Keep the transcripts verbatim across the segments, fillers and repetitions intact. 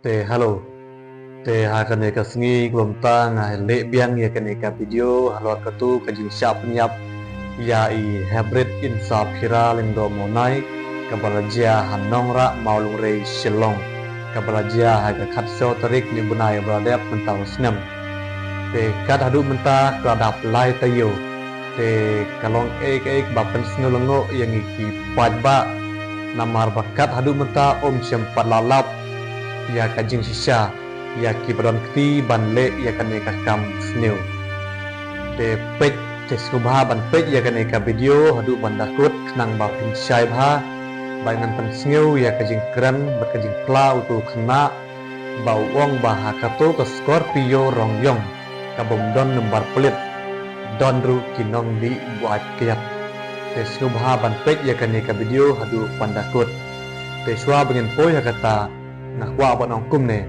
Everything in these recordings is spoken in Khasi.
Te hello. Te ha kane ka sngi kumta nga leh biang ïa kane ka video halor katu ka jingshah pynïap ïa i Hebrit Insaphira Lyngdoh Monai, kaba la jia ha Nongrah Mawlyngrei Shillong, kaba la jia ha ka khatsaw tarik ni u bnai ba la dep mynta u snem. Te kat haduh mynta ka la dap lai taïew. Te ka long kaei kaei kaba pynsngew lyngngoh ïa ngi ki paidbah, namar ba kat haduh mynta ym shym pat la lap ïa ka jingshisha ïa kiba don kti ban leh ïa kane ka kam sniew. Te peit, te sngewbha ban peit ïa kane ka video haduh ban da kut khnang ba phin shai bha, ba ngan pynsngew ïa ka jingkren bad ka jingphla utu u khynnah, ba u ong ba ha kato ka Scorpio rong ïong, ka bym don number plate, don ruh ki nongdih buaid kiad. Te sngewbha ban peit ïa kane ka video haduh ban da kut. Te shuwa ba ngin poi ha kata, nga kwah ban ong kumne,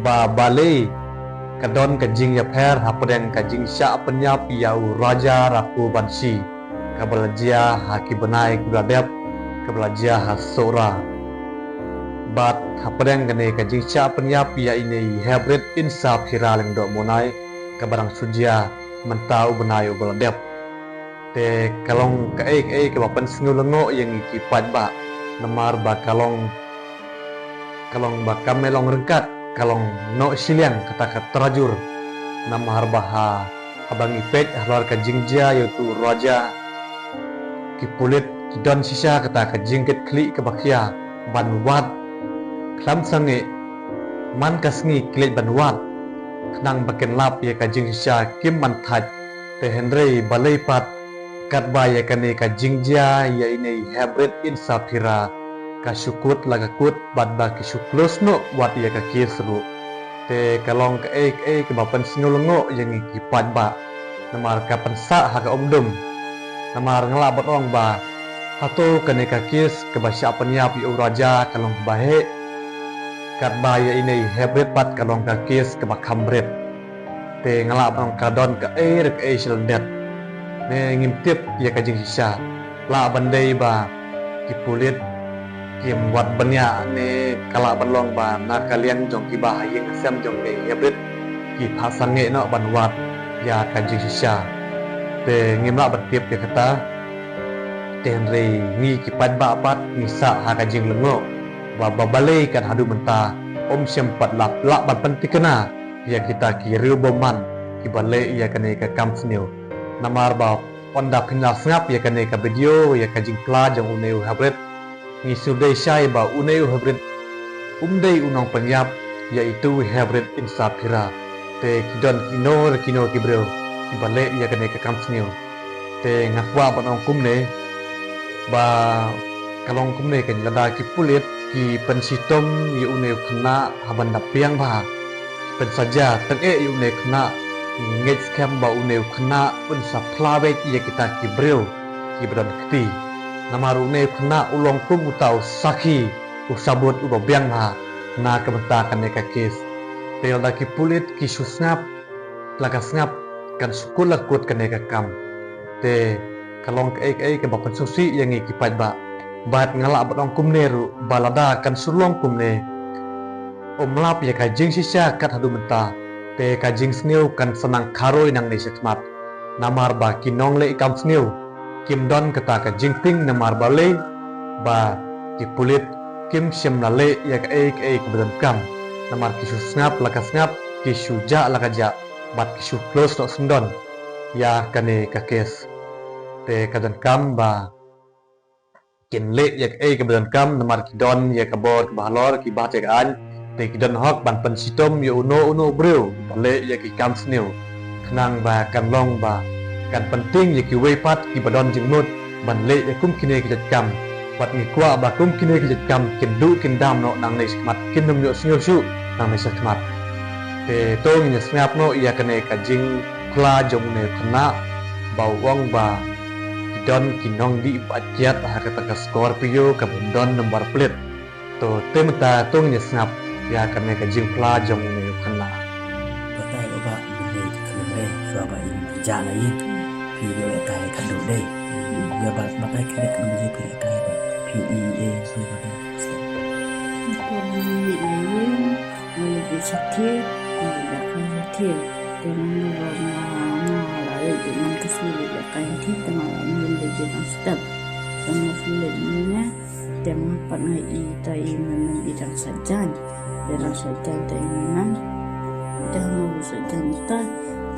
ba balei ka don ka jingïapher hapdeng ka jingshah pynïap ïa u Raja Rakubanshi, kaba la jia ha ki bnai kiba la dep, kaba la jia ha Sohra. Bad hapdeng kane ka jingshah pynïap ïa ine i Hebrit Insaphira Lyngdoh Monai, kaba dang shu jia mynta u bnai uba la dep. Te ka long kaei kaei kaba pynsngew lyngngoh ïa ngi ki paidbah, namar ba ka long, ka long ba kam long ryngkat, ka long noh shiliang kata ka trajur. Namar ba ha, haba ngi peit halor ka jingjia ïa utu u Raja, ki pulit ki don shisha kata ka jingkitkhlieh kaba khia ban wad khlem sangeh man ka sngi, ki leit ban wad khnang ba kin lap ïa ka jingshisha, kim ban thait. Te hynrei balei pat, katba ïa kane ka jingjia ïa ine i Hebrit Insaphira ka shu kut la ka kut, bad ba ki shu close noh wat ïa ka case ruh. Te ka long kaei kaei kaba pynsngew lyngngoh ïa ngi ki paidbah, namar ka pynsah ha ka umdum. Namar nga lah ban ong ba hato kane ka case kaba shah pynïap ïa u Raja ka long kaba heh, katba ïa ine i Hebrit pat ka long ka case kaba kham bret. Te nga lah ban ong ka don kaei re kaei sha lyndet. Ne ngim tip ïa ka jingshisha. Lah ban dei ba ki pulit kim wad bniah, ne ka lah ban long ba na ka liang jong kiba ha ïing ha sem jong ine i Hebrit ki phah sangeh noh ban wad ïa ka jingshisha. Te ngim lah ban tip ïa kata. Te hynrei ngi ki paidbah pat ngi sah ha ka jinglyngngoh ba, ba balei kat haduh mynta ym shym pat la lah ban pyntikna ïa kita ki riewbymman kiba leh ïa kane ka kam sniew. Namar ba ynda phin la sngap ïa kane ka video, ïa ka jingphla jong une u Hebrit, ngi shu dei shai ba une u Hebrit um dei u nongpynïap ïa itu i Hebrit Insaphira. Te ki don kino re kino ki briew kiba leh ïa kane ka kam sniew. Te nga kwah ban ong kumne, ba ka long kumne, kan lada ki pulit ki pynshitom ïa une u khynnah, ha ban da biang bha ki pynsaja tyngeh ïa une u khynnah, ngi ngeit skhem ba une u khynnah un sa phla beit ïa kita ki briew kiba don kti. Namar une u khynnah u long kum uta u sakhi, u sabut uba biang bha na ka bynta kane ka case. Te lada ki pulit ki shu sngap la ka sngap, kan shu kut la kut kane ka kam. Te ka long kaei kaei kaba pynsngewsih ïa ngi ki paidbah. Bad nga lah ban ong kumne ruh, ba lada kan shu long kumne, ym lap ïa ka jingshisha kat haduh mynta, te ka jingsniew kan sa nang kharoi nangne shakhmat. Namar ba ki nongleh kam sniew kim don kata ka jingtieng, namar balei, ba ki pulit kim shym la leh ïa kaei kaei kaba donkam. Namar ki shu sngap la ka sngap, ki shu jah la ka jah, bad ki shu close noh syndon ïa kane ka case. Te ka donkam ba kin leh ïa kaei kaba donkam, namar ki don ïa ka bor kaba halor, ki bat ïa ka aiñ. Te ki don hok ban pynshitom ïa uno uno u briew ba leh ïa ki kam sniew, khnang ba kan long ba kan pyntieng ïa kiwei pat kiba don jingmut ban leh ïa kum kine ki jait kam. Bad ngi kwah ba kum kine ki jait kam kin duh kin dam noh nangne shakhmat, kin nym ïohsngew shuh nangne shakhmat. Te to ngin ïa sngap noh ïa kane ka jingphla jong une u khynnah, ba u ong ba ki don ki nongdih buaid kiad ha kata ka Scorpio kabym don number plate. To te mynta to ngin ïa sngap ïa kane ka jingphla jong une u khynnah. Batai u bah, mynne ka khynnah re, shuwa ba in ja la ïing, phi ïoh ïa kai ka duh dei. Ïa ba batai khynnah ka mynne phi ïoh kai ba phi ïoh i e so ba dei. Nga leit na ïing, nga leit beit sha thied, nga leit lehkai sha thied. Te nga mut ba nga, nga la leit beit man ka sngi leit lehkai sha thied, te nga la mut leit beit dang step. Te nga shu leit mynne, te nga pat nga ïohi ita i mei mei i dang sait jaiñ. I dang sait jaiñ ita i mei mei. Te nga mut sait jaiñ ita,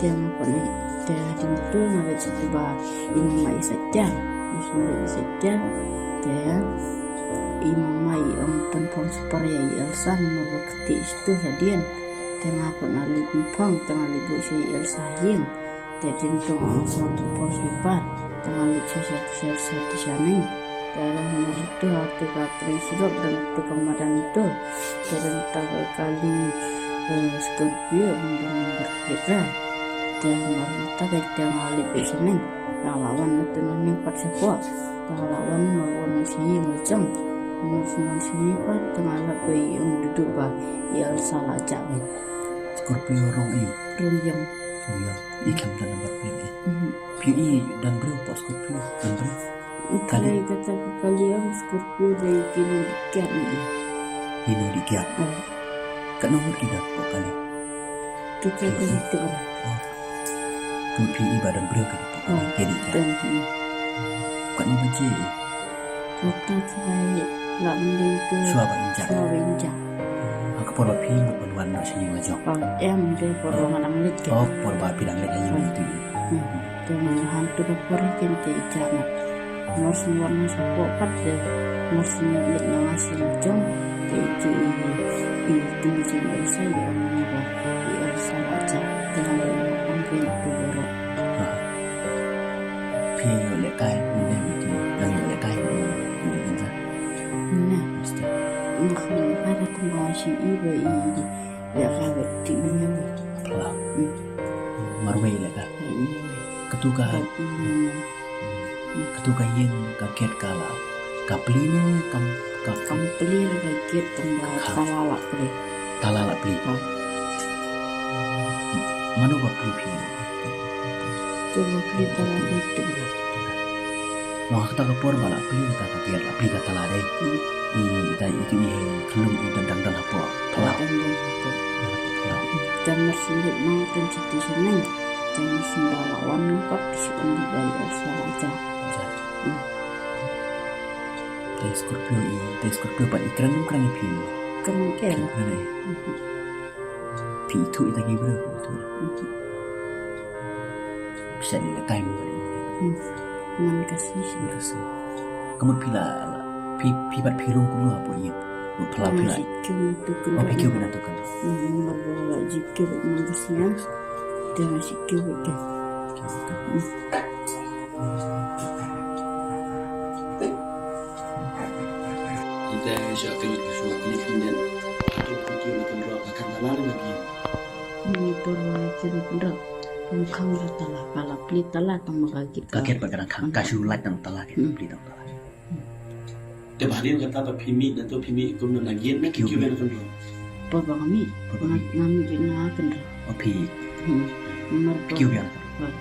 te nga pat nga ïohi, te hadien to nga leit sha ba i mama i sait jaiñ. Nga shu leit i sait jaiñ. Te i mama i ong pyn phong slipar ïa i Elsa namar ba ka tieh shatu hadien. Te nga pat nga leit pyn phong, te nga leit buh sha i Elsa ha ïing. Te hadien to nga ong sa pyn phong slipar. Te nga leit sha sha sha sha sha shaneng. Te dang mar to ha to ka trei sirok dang to ka madan to. Te dang ta ka kali, eh, Scorpio dang dang berkit ra. Te mar ta ka te nga leit beit shaneng. Nga la wan na to na ning pat shapoh. Te nga la wan, nga wan sha ïing la jong. Nga shu wan sha ïing pat, te nga lap ba i ong duh duh ba i Elsa la jah. Scorpio rong ïing. Rong ïing. Rong ïing. I khlem don number plate. Mhm. Phi i don briew hapoh Scorpio, don briew. Kali. Kali kata ka kali ong Scorpio dei kino dih kiad ni. Kino dih kiad. Oh. Katno ngut ki don hapoh kali? Kita ka itu. Oh. Ka mut phi i ba don briew ki hapoh kali, ki dih kiad. Katno baje i? Kata ka la mending ka. Shuwa ba in jah. Shuwa ba in jah. Ha ka por ba phi mut ban wan noh sha ïing la jong. Em de por ba nga dang leit. Oh, por ba phi dang leit ha ïing itu. Hmm. Te nga han tu da por kin te i jah na. Mar shu wan nga shu pok pat te. Mar shu leit na nga shu jong. Te i tu i, i tu i jong i sa i ong ba i ong sa la jah. Te nga ong ong kin tu baroh. Phi ïoh lehkai mynne, phi dang ïoh lehkai mynne, mynne. Nga khlem lehkai ba tang ba shu i ba i lehkai ba ti mynne. Phylla. Hmm. Marwei lehkai. Hmm. Katu ka, hmm, katu ka ïing ka gate ka la, ka plie ne kam, ka kam plie ne ka gate tang ba tala la plie. Tala la plie. Ha. Mano ba plie phi? Tu ba plie tala dei tu. Mo kata ka por ba la plie kata ka gate, la plie ka tala dei. Hmm. I, ita, itu i khlum i dang dang dang hapoh. Phylla. Dang dang hapoh. Phylla. Te mar shu leit noh tang sha tu sha neng. Te mar shu ba la wan pat shu ong ba i Elsa la jah. Jah. Hmm. Te Scorpio i, te Scorpio pat i kren kren i phi. Kren kren. Kren kren i. Hmm. Phi ithuh ita ki briew, phi ithuh. Phi shait lehkai mo. Hmm. Man ka sngi. Man ka sngi. Ka mut phi la, la, phi, phi pat phi rung kumno hapoh ïing? Mut phylla phi la. Nga shu kiew tu kan. Oh, phi kiew beit na tu kan. Hmm, nga ba la ju kiew beit man ka sngi. Te nga shu kiew beit kan. Kiew beit kan. Hmm. Ite sha klik, sha klik hynnin. Klik, klik, klik, klik, klik, klik, klik, klik. Ni por wa klik, klik. Ni khang ra tala, ka la plie tala tang ma ka gate. Ka gate ba ka dang khang, ka shu lait tang tala, ka plie tang tala. Te ba hadien kata ba phi mih na to, phi mih kumno, na gate ne phi kiew biang na kynroh? Por ba nga mih. Por ba nga mih. Nga mih biang na kynroh. Oh, phi. Hmm. Namar phi kiew biang na kynroh.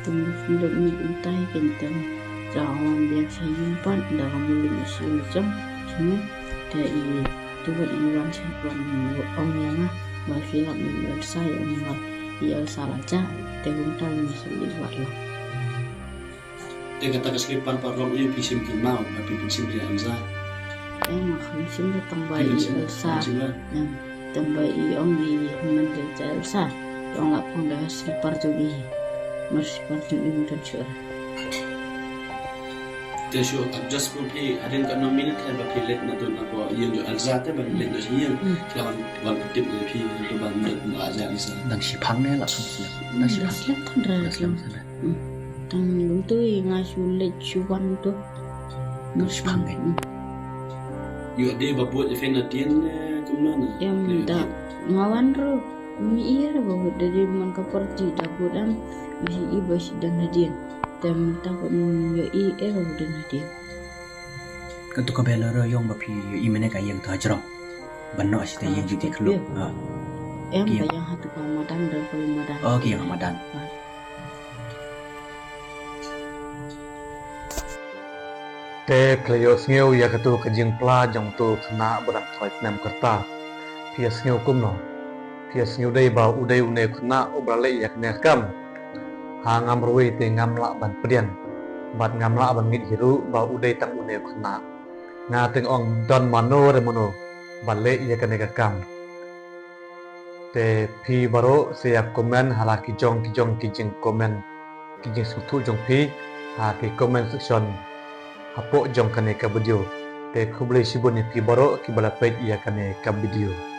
Te nga shu leit mih kumta hi keiñ te nga wan biang sha ïing pat, da ka mut leit sha ïing jong sha ïing. Te i tu bad i wan sha, wan ong ïa nga ba phi lap ïa i Elsa, i ong ba i Elsa la jah. Te kumta nga shu leit wad lang. Te kata ka slipar pat rong ïing phi shim kynmaw ba phi pynshim ïa i Elsa? Em, nga khlem shim de, tang ba i Elsa. Em, tang ba i ong i hynmen de i Elsa. Te ong la phong da slipar jong i. Mar slipar jong i mynta shuh. Te shu adjust phi hadien katno minit ba phi leit na tu na ko ïing jong i Elsa te ban leit na sha ïing. Hmm. Te wan, wan tip ïa phi tu ban leit na Elsa. Dang shipang ne la phi slem. Dang shipang. Dang slem than ra. Dang slem than ra. Hmm. Tang lum tu i nga shu leit shu wan tu. Nga shu wan. Hmm. Ïoh de ba bud ïa phi na dien ne kumno ne? Em, da nga wan ruh. Ym i ba bud da dien man ka por ji da bud em. Nga shu i ba shi dang na dien. Te mynta ba ym ïoh i ba bud dang na dien. Katu ka Bolero ïong ba phi ïoh i mynne ka ïeng tu hajrong. Ban noh shi te ïeng jong ki khlum. Ha. Em, ka ïeng ha tu ka madan, da ka madan. Oh, ka ïeng ha madan. Ha. Te phi la ïohsngew ïa katu ka jingpla jong utu u khynnah ba dang troi snem ka rta. Phi ïa sngew kumno? Phi ïa sngew dei ba u dei une u khynnah uba la leh ïa kane ka kam? Ha ngam ruh te ngam lah ban pdiang bad ngam lah ban ngeit hi ruh ba u dei tang une u khynnah. Nga te nga ong don mano re mano ba leh ïa kane ka kam. Te phi baroh sa ïa comment ha la ki jong ki jong ki jingcomment, ki jingsngewthuh jong phi ha ki comment section hapoh jong kane ka video. Te khublei shibun ïa phi baroh kiba la peit ïa kane ka video.